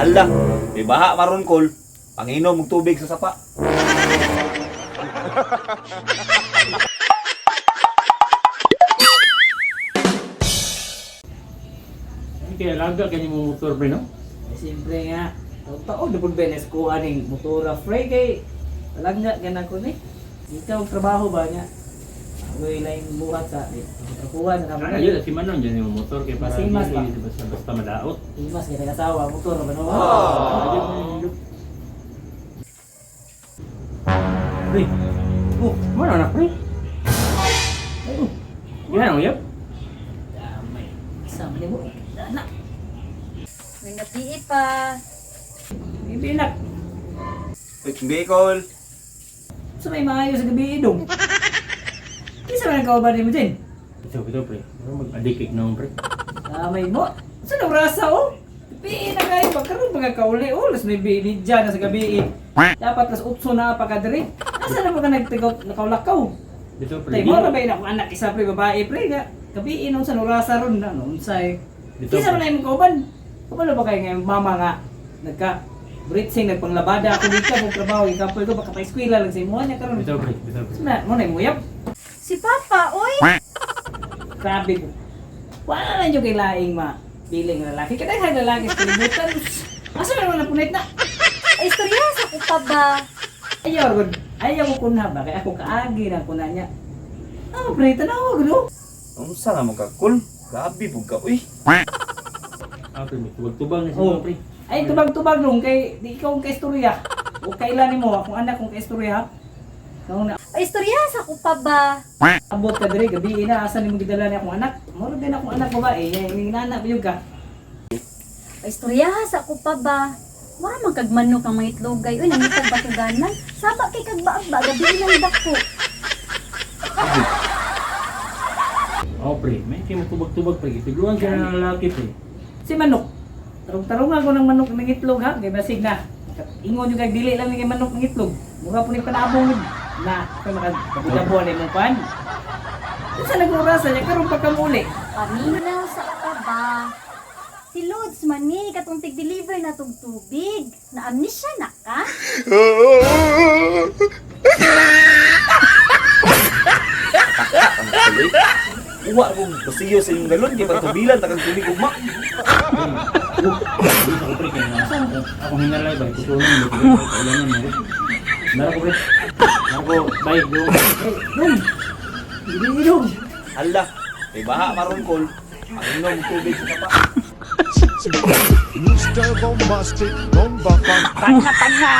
Hala, may baha maron kol. Panginom og tubig sa sapa. Ay, kaya laga kanya mo motor pre, no? Eh, siyempre nga, taon na po benes ko aning motora pre kay talangga ganang ko ni. Ikaw ang trabaho ba niya? Ako'y laing buhat sa trakuhan sa Ano kamo. yun, si Manon dyan yung motor kay para Masimas ba? dili basta basta madaot. Imas kay nag-asawa motor ba no? Ayun, ayun. Pre, oh, mana na pre? Ay, oh. Yan ang yap. Damay. Isa man mo. Anak, May napi pa. ibinak. Uy, hindi kol. Sa may maayo sa gabi idong. Kinsa man ang kauban nimo din? Ito, ito pre. Ano mag-adikik na pre? Damay mo. Sa nang rasa oh. Gabi na kayo pagkaroon mga kauli oh, las may binidya na sa gabi. Dapat las 8 na pa ka diri. Asa na ba ka nagtigaw nakaulakaw? Ito pre. Tay mo ra ba akong anak isa pre babae pre nga. Gabi inon sa orasa ron na no unsay. Dito, Kinsa pre. man imong kauban? Kabalo ba kay nga imong mama nga nagka britsing nagpanglabada ako dito kung trabaho ikapoy ko baka pa-eskwela lang sa imuha niya karon. Ito pre, ito pre. Na mo na imong uyab. Si Papa, oy! Grabe ko. Wala na yung kay laing ma piling lalaki. Kadaghan lalaki sa kalibutan. Asa man na punit na? Ay, istorya sa ko pa ba? Ayaw gud. Ayaw ko kunha ba kay ako kaagi na kuna niya. Ah, pre, tanawa gud oh. Unsa na mo ka kol? Grabe pug ka uy. Ah, pre, may tubag-tubag na siya Oh. pre. Ay tubag-tubag nung kay di ikaw ang kaistorya. O kailan nimo akong anak kong kaistorya. Kung na Ay, istorya sa ko pa ba? abot ka diri gabi na asa nimo gidala ni akong anak. Mura din akong anak babae, ning nana ba ka. Ay, istorya sa ko pa ba? Wala man kag manok ang mga itlogay. Uy, nangitag batuganan. Saba kay kag baag ba? Gabi nang dako. Oh, pre, may kay tubag-tubag pre. Tigluan siya ng lalaki pre. Si manok. Tarong-tarungan ko ng manok ng itlog ha, kay basig na. Ingon yung kay dili lang ni kay manok ng itlog. Mura po ni panabong yun. Na, kay makagabuan ni mong pan. Unsa nag-orasa niya karon pa kamuli. Paminaw sa pa ba? Si Lods man ni, katong tig-deliver na tug tubig. Na-amnesia na ka? Ang tuloy. Uwa kong pasiyo sa inyong galon kay pagtubilan takang tubig ugma. Dito ko pre kay nga. Ako hinalay ba kusunon mo pre. Kailangan mo. Nara ko pre. Nara ko, bye go. Dong. Dili dong. Hala, may baha maron kol. Panginom og tubig sa sapa. Mr. Bombastic, bomba Tanga tanga.